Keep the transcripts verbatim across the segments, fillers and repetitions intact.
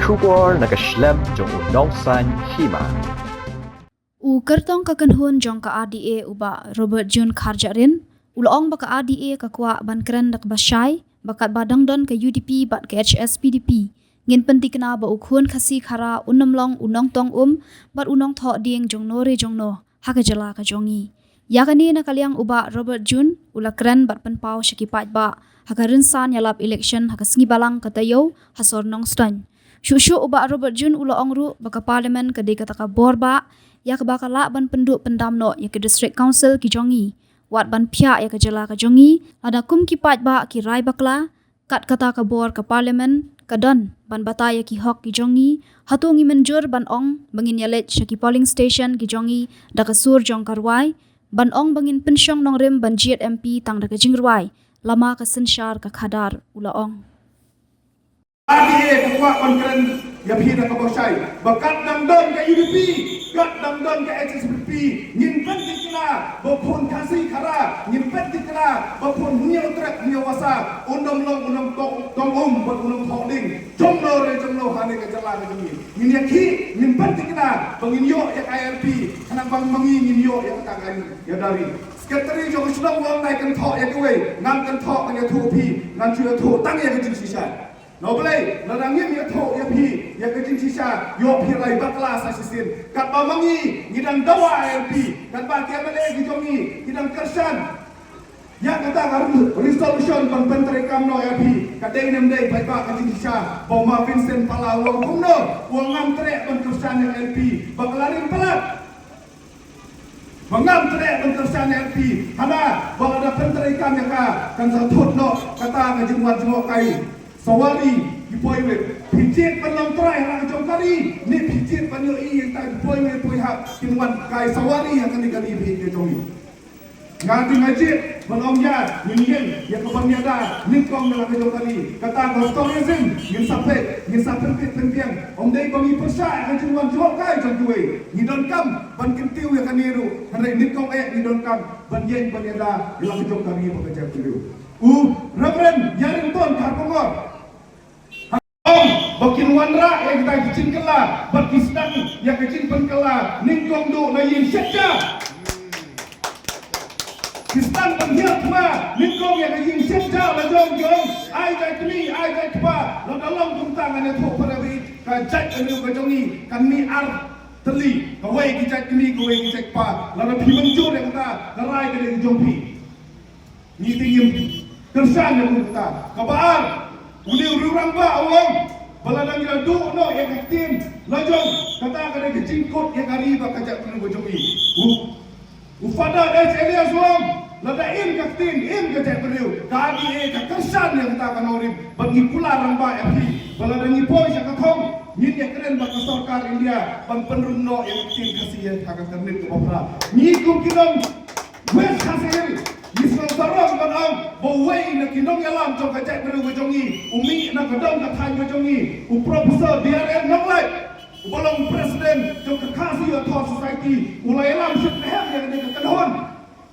Khubor na ka shlem jong u Nongsaiñ Hima. U kyrtong ka kynhun jong ka R D A u Bah Robert June Kharjahrin u la ong ba ka R D A ka kwah ban kren da kaba shai ba katba dang don ka U D P bad ka H S P D P, ngin pyntikna ba u khun Khasi Khara un ym long u nongtong um bad u nongthoh dieng jong no re jong no ha ka jylla ka jong ngi. Ïa kane na ka liang u Bah Robert June u la kren bad pynpaw sha ki paidbah ha ka rynsan ïalap election ha ka sngi Balang ka taïew ha sor Nongstoiñ. Shuh shuh u Bah Robert June u la ong ruh ba ka Parliament ka dei kata ka bor bah ïa kaba ka lah ban pynduh pyndam noh ïa ka District Council ki jong ngi, wat ban phiah ïa ka jylla ka jong ngi, lada kum ki paidbah ki rai bakla, kat kata ka bor ka Parliament ka don ban batai ïa ki hok ki jong ngi. Hato ngi mynjur ban ong ba ngin ïaleit sha ki polling station ki jong ngi da ka sur jong ka rwai, ban ong ba ngin pynshong nongrim ban jied M P tang da ka jingrwai? Lama ka synshar ka khadar, u la ong. R D A ka kwah ban kren ïa phi da kaba shai ba kat dang don ka U D P, kat dang don ka H S P D P, ngin pyntikna ba khun Khasi Khara, ngin pyntikna ba khun Hynñiewtrep Hynñiewwasa un ym long u nongtong um bad u nongthoh dieng jong no re jong no ha kane ka jylla ka jong ngi. Ngin ïakhih, ngin pyntikna ba ngin ïoh ïa ka I L P, khnang ba ma ngi ngin ïoh ïa kata ka ïada ri. Secretary jong ka shnong u ong nai kynthoh ïa kiwei, ngan kynthoh, ngan ïathuh phi, ngan shu ïathuh tang ïa ka jingshisha. Na U Blei, lada ngim ïathuh ïa phi ïa ka jingshisha, ïoh phi rai bakla sa shisien. Katba ma ngi ngi dang dawa I L P, katba ki M L A ki jong ngi ki dang kyrshan ïa kata ka resolution ban pyntreikam noh ïa phi, ka dei ne ym dei? Paidbah, ka jingshisha ba u Ma Vincent Pala u ong kumno, u ong ngam treh ban kyrshan ïa ka I L P ba ka la rim palat. Ba ngam treh ban kyrshan ïa ka I L P, hana ba lada pyntreikam ïa ka, kan sa thut noh kata ka jingwan jngohkai. Sawari ki poi wei, phi jied ban long trai ha la ka jong ka ri ne phi jied ban ïohi ïa kita ki poi wei poi hap kin wan kai sawari ha kane ka ri baieit ka jong ngi? Nga te nga jied ban ong ïa, ngin ïeng ïa ka ban ïada nyngkong na la ka jong ka ri. Kata ka tourism ngin sa peit, ngin sa pynpeit pynbiang. Ym dei ba ngi pyrshah ïa ka jingwan jngohkai jong kiwei. Ngi donkam ban kyntiew ïa kane ruh, hynrei nyngkong eh ngi donkam ban ïeng ban ïada ïa la ka jong ka ri bad ka jaitbynriew. U Reverend Ïarington Kharkongor ha ong ba kin wanrah ïa kita ki jingkylla bad ki sdang ïa ka jingpynkylla nyngkong duh na ïing shet ja. Ki sdang ban hiar thma nyngkong ïa ka ïing shet ja la jong ki ong ai jait kmie, ai jait kpa. Lada long kumta ngan ïathuh para baieit, ka jaitbynriew ka jong ngi kan mih ar tylli, kawei ki jait kmie, kawei ki jait kpa. Lada phi mynjur ïa kata, ka rai ka dei ka jong phi. Ngi te ngim kyrshan ïa kumta. Kaba ar, une u riewrangbah u ong ba lada ngi la duh noh ïa ka ktien la jong, kata ka dei ka jingkut ïa ka ri bad ka jaitbynriew ka jong ngi. U, u Father H. Elias u ong lada im ka ktien, im ka jaitbynriew, ka R D A ka kyrshan ïa kata ka nongrim. Bad ngi kular rangbah ïa phi ba lada ngi poi sha ka thong, ngin ïakren bad ka sorkar India ban pynrung noh ïa ka ktien Khasi ha ka kyrnit kaba phra. Ngi kum ki nong West Khasi Hills ngi sngewsarong ban ong ba uwei na ki nongïalam jong ka jaitbynriew ka jong ngi, u mih na ka dong ka thaiñ ka jong ngi, u Professor D R N Nonglait, uba long president jong ka Khasi Author Society, u la ïalam shitrhem ïa kane ka kynhun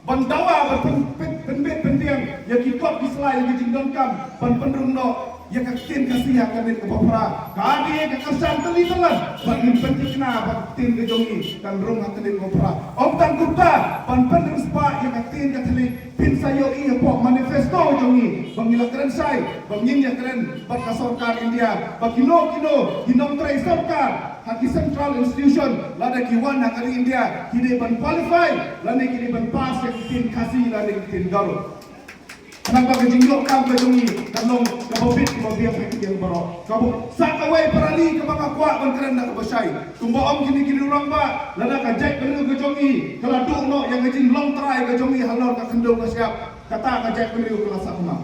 ban dawa ban pyn, pyn, pynbit pynbiang ïa ki kot ki sla, ïa ki jingdonkam ban pynrung noh ïa ka ktien Khasi ha ka kyrnit kaba phra. Ka R D A ka kyrshan tylli tyllan bad ngin pynthikna ba ka ktien ka jong ngi kan rung ha ka kyrnit kaba phra. Ym tang kumta, ban pynrung spah ïa ka ktien Katholik, phin sa ïohi hapoh manifesto jong ngi ba ngi la kren shai ba ngin ïakren bad ka sorkar India ba kino kino ki nongtrei sorkar ha ki central institution, lada ki wan ha ka ri India, ki dei ban qualify lane ki dei ban pass ïa ka ktien Khasi lane ka ktien Garo. Khnang ba ka jingïoh kam ka jong ngi kan long kaba bit kaba biang ha ki liang baroh. Kaba, sa kawei para ri kaba nga kwah ban kren da kaba shai. Kumba ong kine ki riewrangbah, lada ka jaitbynriew ka jong ngi ka la duh noh ïa ka jinglong trai ka jong ngi halor ka khyndew ka shyiap, kata ka jaitbynriew ka la sah kumno?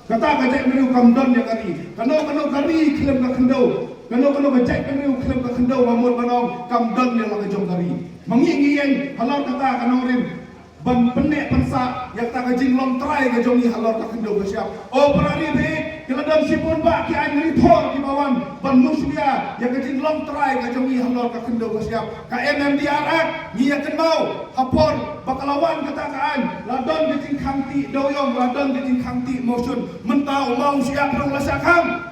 Kata ka jaitbynriew kam don ïa ka ri. Kano kano ka ri khlem ka khyndew, kano kano ka jaitbynriew khlem ka khyndew, nga mut ban ong kam don ïa la ka jong ka ri. Ma ngi ngi ïeng halor kata ka nongrim ban pynneh pynsah ïa kata ka jinglong trai ka jong ngi halor ka khyndew ka shyiap. O para ri baieit, ki la don shibun bah ki aiñ ri thor kiba wan ban noshuwa ïa ka jinglong trai ka jong ngi halor ka khyndew ka shyiap. Ka M M D R Act ngi ïa kynmaw ha por ba ka la wan kata ka aiñ, la don ka jingkhang tih dewiong, la don ka jingkhang tih motion. Mynta u maw shyiap ruh la shah khang.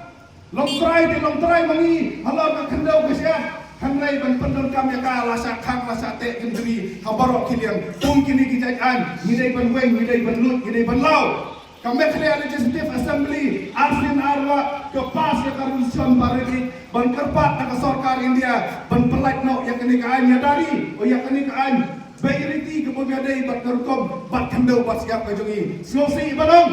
Long trai te long trai ma ngi halor ka khyndew ka shyiap. Hynrei ban pyndonkam ïa ka la shah khang la shah teh hynrei ha baroh ki liang. Kum kine ki jait aiñ ngi dei ban weng ngi dei ban lut ngi dei ban law. Ka Meghalaya Legislative Assembly arsien arwa ka pass ïa ka resolution ba rit ban kyrpad na ka sorkar India ban pyllait noh ïa kane ka aiñ ïa dari o ïa kane ka aiñ. Ba iriti ka bym ïadei bad ka rukom bad khyndew bad shyiap ka jong ngi. Sngewsih ban ong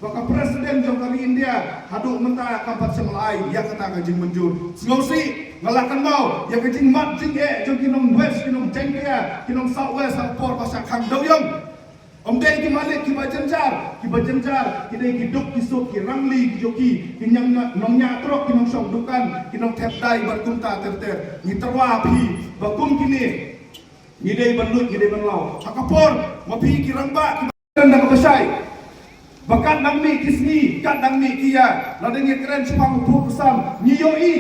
ba ka president jong ka ri India haduh mynta kam pat shym la ai ïa kata ka jingmynjur. Sngewsih nga la kynmaw ïa ka jingmad jingeh jong ki nong West ki nong Jaiñtia ki nong South West ha por ba shah khang dewiong. Ym dei ki malik kiba jynjar kiba jynjar ki dei ki duk ki suk ki rangli ki jong ki ki ñiang nongñiah trok ki nongshong dukan ki nongthep dai bad kumta ter ter. Ngi tyrwa phi ba kum kine ngi dei ban lut ngi dei ban law ha ka por ma phi ki rangbah kiba kren da kaba shai. Ba kat nang mih ki sngi kat nang mih ki ïa lada ngi kren shaphang u pud u sam ngi ïohi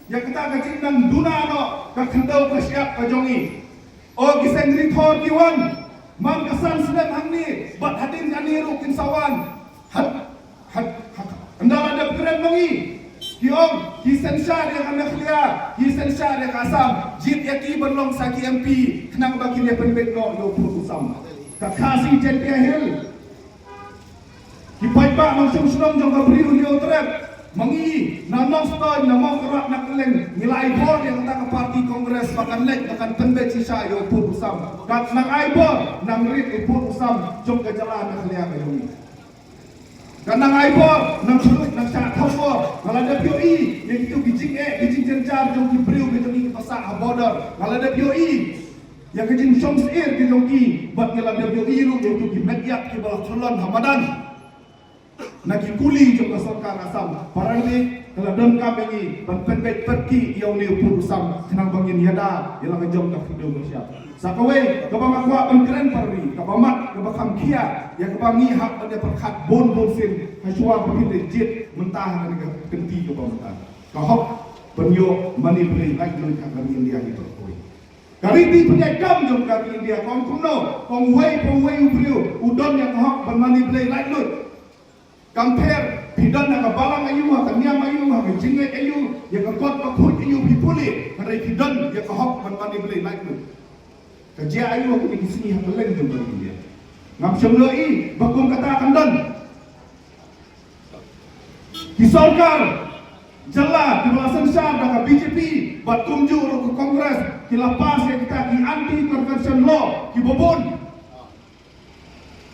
ïa kata ka jingnang duna noh ka khyndew ka shyiap ka jong ngi. O ki seng rithor ki wan man ka san snem hangne bad hadien kane ruh kin sa wan. Had had had ynda la dep kren ma ngi ki ong ki synshar ïa ka Meghalaya ki synshar ïa ka Assam. Jied ïa ki ban long sa ki M P khnang ba kin ïa pynbeit noh ïa u pud u sam. Ka Khasi Jaiñtia Hills ki paidbah nongshong shnong jong ka Bri u Hynñiewtrep. Ma ngi na Nongstoiñ na Mawkyrwat na Kylleng ngi la ai bor ïa kata ka party Congress ba kan leit ba kan pynbeit shisha ïa u pud u sam. Kat nang ai bor nang rit u pud u sam jong ka jylla Meghalaya ka jong ngi. Kan nang ai bor nang shlur nang shah thaw bor. Nga la dep ïohi ïa kitu ki jingeh ki jingjynjar jong ki briew ki jong ngi kiba sah ha border. Nga la dep ïohi ïa ka jingshong syier ki jong ki bad ngi la dep ïohi ruh ïa kitu ki met ïap kiba la khyllon ha madan na ki kuli jong ka sorkar Assam. Para ri ka la donkam ïa ngi ban pynbeit pyrki ïa une u pud u sam khnang ba ngin ïada ïa la ka jong ka khyndew ka shyiap. Sa kawei kaba nga kwah ban kren para ri kaba mat kaba kham khia ïa kaba ngi hap ban ïa pyrkhat bun bun sien ha shuwa ba phin da jied mynta ha kane ka kynti kaba mynta. Ka hok ban ïoh mane blei laitluid ha ka ri India hi baroh kawei. Ka riti pynïaid kam jong ka ri India ka ong kumno ka ong uwei pa uwei u briew u don ïa ka hok ban mane blei laitluid. Kam pher phi don ha ka balang aïu ha ka niam aïu ha ka jingngeit aïu ïa ka kot ka khuid aïu phi pule hynrei phi don ïa ka hok ban mane blei laitluid. Ka jia aïu ha kine ki sngi ha kylleng jong ka ri India. Ngam shym la ïohi ba kum kata kan don. Ki sorkar jylla kiba la synshar da ka B J P bad kumjuh ruh ka Congress ki la pass ïa kita ki anti conversion law kiba bun.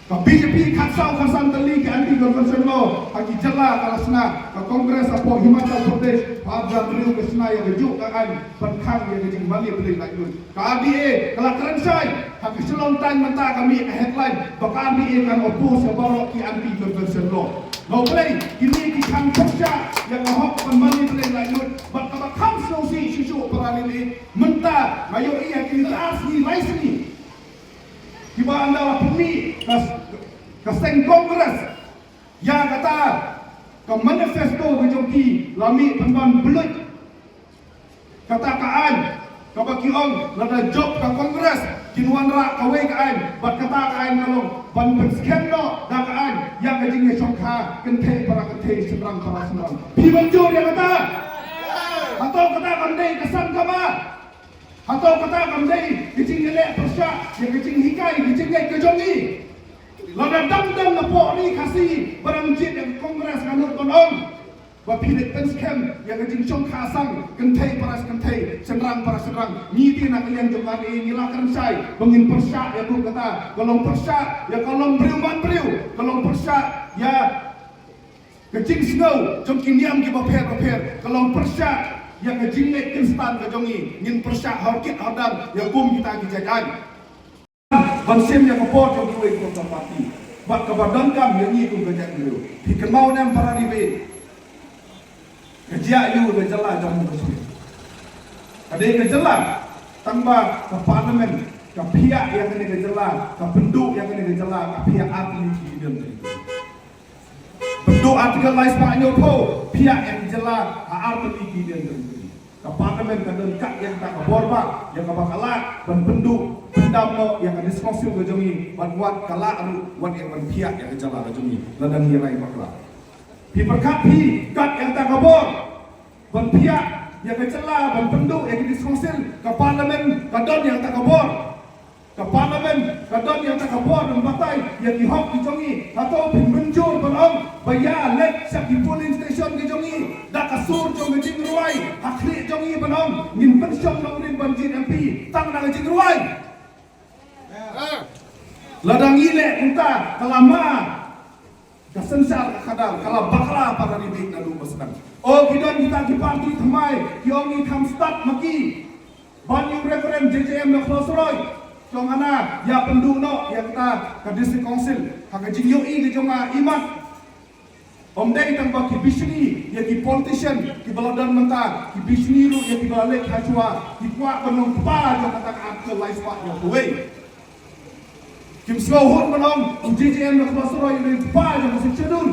Ka B J P khatsaw khatsan tylli ki anti conversion law ha ki jylla ka la shna, ka Congress hapoh Himachal Pradesh ba arhajar hynriew ka shna ïa kajuh ka aiñ ban khang ïa ka jingmane blei laitluid. Ka R D A ka la kren shai ha ka Shillong Times mynta ka mih ka headline ba ka R D A kan oppose ïa baroh ki anti conversion law. Nga u Blei kine ki khang pyrshah ïa ka hok ban mane blei laitluid bad kaba kham sngewsih shuh shuh para ri mynta nga ïohi ïa kine ki ar sngi lai sngi. Kiba ynda la pynmih ka, ka seng Congress ïa kata ka manifesto ka jong ki la mih pynban bluit kata ka aiñ kaba ki ong lada jop ka Congress kin wanrah kawei ka aiñ bad kata ka aiñ ka long ban pynskhem noh da ka aiñ ïa ka jingïashongkha kynthei para kynthei shynrang para shynrang. Phi mynjur ïa kata? Hato kata kam dei ka seng kaba Hato kata kam dei ka jingïaleh pyrshah ïa ka jinghikai ka jingngeit ka jong ngi? Lada dang dang na pok ri Khasi ba dang jied ïa ka Congress nga nud ban ong ba phi dei pynskhem ïa ka jingshongkha sang kynthei para kynthei shynrang para shynrang. Ngi te na ka liang jong ka ri ngi la kren shai ba ngin pyrshah ïa ka kata ka long pyrshah ïa ka long briew man briew ka long pyrshah ïa Ka jingsngew jong ki niam kiba pher bapher ka long pyrshah ïa ka jingngeit Khristan ka jong ngi. Ngin pyrshah ha kit ha dang ïa kum kita ki jait aiñ. Ban shim ïa ka por jong kiwei ki party bad kaba donkam ïa ngi kum ka jaitbynriew. Phi kynmaw ne em para ri ba ïeit? Ka jia aïu ka jylla Jammu Kashmir? Ka dei ka jylla tang ba ka parliament ka phiah ïa kane ka jylla, ka pynduh ïa kane ka jylla, ka phiah artylli ki union territory. Pynduh Article lai spah hynñiewphew, phiah ïa ka jylla ha artylli ki union territory. Ka parliament ka don kat ïa kata ka bor ba ïa kaba ka lah ban pynduh pyndam noh ïa ka dei sngewsih ka jong ngi, ban wat ka lah ruh wat ïa ban phiah ïa ka jylla ka jong ngi lada ngi rai bakla. Phi pyrkhat phi kat ïa kata ka bor ban phiah ïa ka jylla ban pynduh ïa ki District Council, ka Parliament ka don ïa kata ka bor. Ka Parliament ka don ïa kata ka bor ban batai ïa ki hok ki jong ngi. Hato phin mynjur ban ong ba ïa leit sha ki polling station ki jong ngi da ka sur jong ka jingrwai, ha khlieh jong ngi ban ong ngin pynshong nongrim ban jied M P tang da ka jingrwai? Lada ngi leh kumta, ka la mar ka synshar ka khadar, ka la bakla para ri bit naduh ba sdang. O ki don kita ki party thymmai ki ong ngi kham stad ma ki. Ban ïoh referendum J J M na Khlawsroi, jong hana ïa pynduh noh ïa kata ka District Council ha ka jingïohi ka jong nga i mat. Ym dei tang ba ki bishni ïa ki politician kiba la don mynta, ki bishni ruh ïa kiba la leit ha shuwa, ki kwah ban long kpa jong kata ka Article lai spah ïa kawei. Kim sngewhun ban ong u J J M na Khlawsroi u dei u kpa jong ka Sixth Schedule.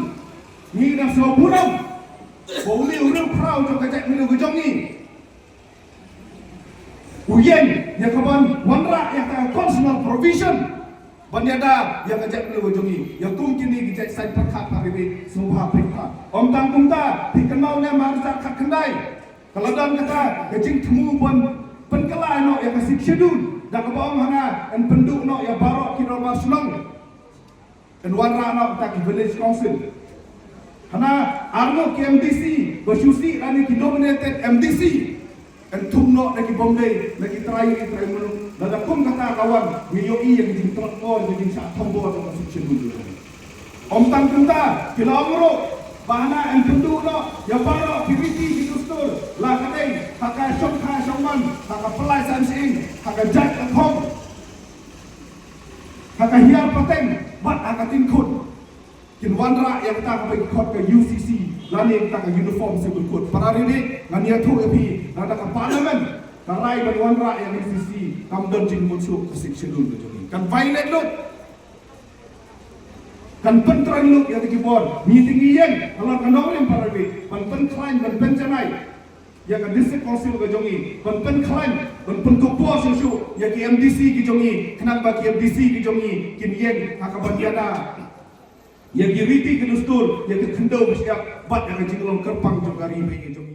Ngi dang sngewburom ba u dei u riewkhraw jong ka jaitbynriew ka jong ngi. U ïeng ïa ka ban wanrah ïa ka constitutional provision ban ïada ïa ka jaitbynriew ka jong ngi, ïa kum kine ki jait saiñ pyrkhat ha ri bit sngewbha pyrkhat. Ym tang kumta, phi kynmaw ne mar khatkhyndai ka la don kata ka jingthmu ban pynkylla noh ïa ka Sixth Schedule da kaba ong hana yn pynduh noh ïa baroh ki dorbar shnong. Yn wanrah noh kita ki village council. Hana arngut ki M D C ba shu sih lane ki nominated M D C. Yn thung noh na ki bym dei, na ki trai ri trai muluk. Lada kum kata ka wan, ngi ïohi ïa ki jingtlot bor, ki jingshah thombor jong ka Sixth Schedule. Ym tang kumta, ki la ong ruh ba hana yn pynduh noh ïa baroh ki riti ki dustur, la ka dei ha ka shongkha shongman, ha ka pynlait saiñ shyieng, ha ka jait ka khong, ha ka hiar pateng bad ha ka tyngkhun. Kin wanrah ïa kata kaba ki khot ka U C C lane kata ka Uniform Civil Code. Para ri bit, ngan ïathuh ïa phi, lada ka Parliament ka rai ban wanrah ïa ka U C C, kam don jingmut shuh ka Sixth Schedule ka jong ngi. Kan violate lut. Kan pyntreikam lut ïa ki bor. Ngi te ngi ïeng halor ka nongrim, para ri bit, ban pynkhlaiñ, ban pynjanai ïa ka District Council ka jong ngi, ban pynkhlaiñ, ban pynkup bor shuh shuh ïa ki M D C ki jong ngi, khnang ba ki M D C ki jong ngi kin ïeng ha ka ban ïada ïa ki riti ki dustur, ïa ki khyndew ki shyiap bad ïa ka jinglong kyrpang jong ka ri bad ka jong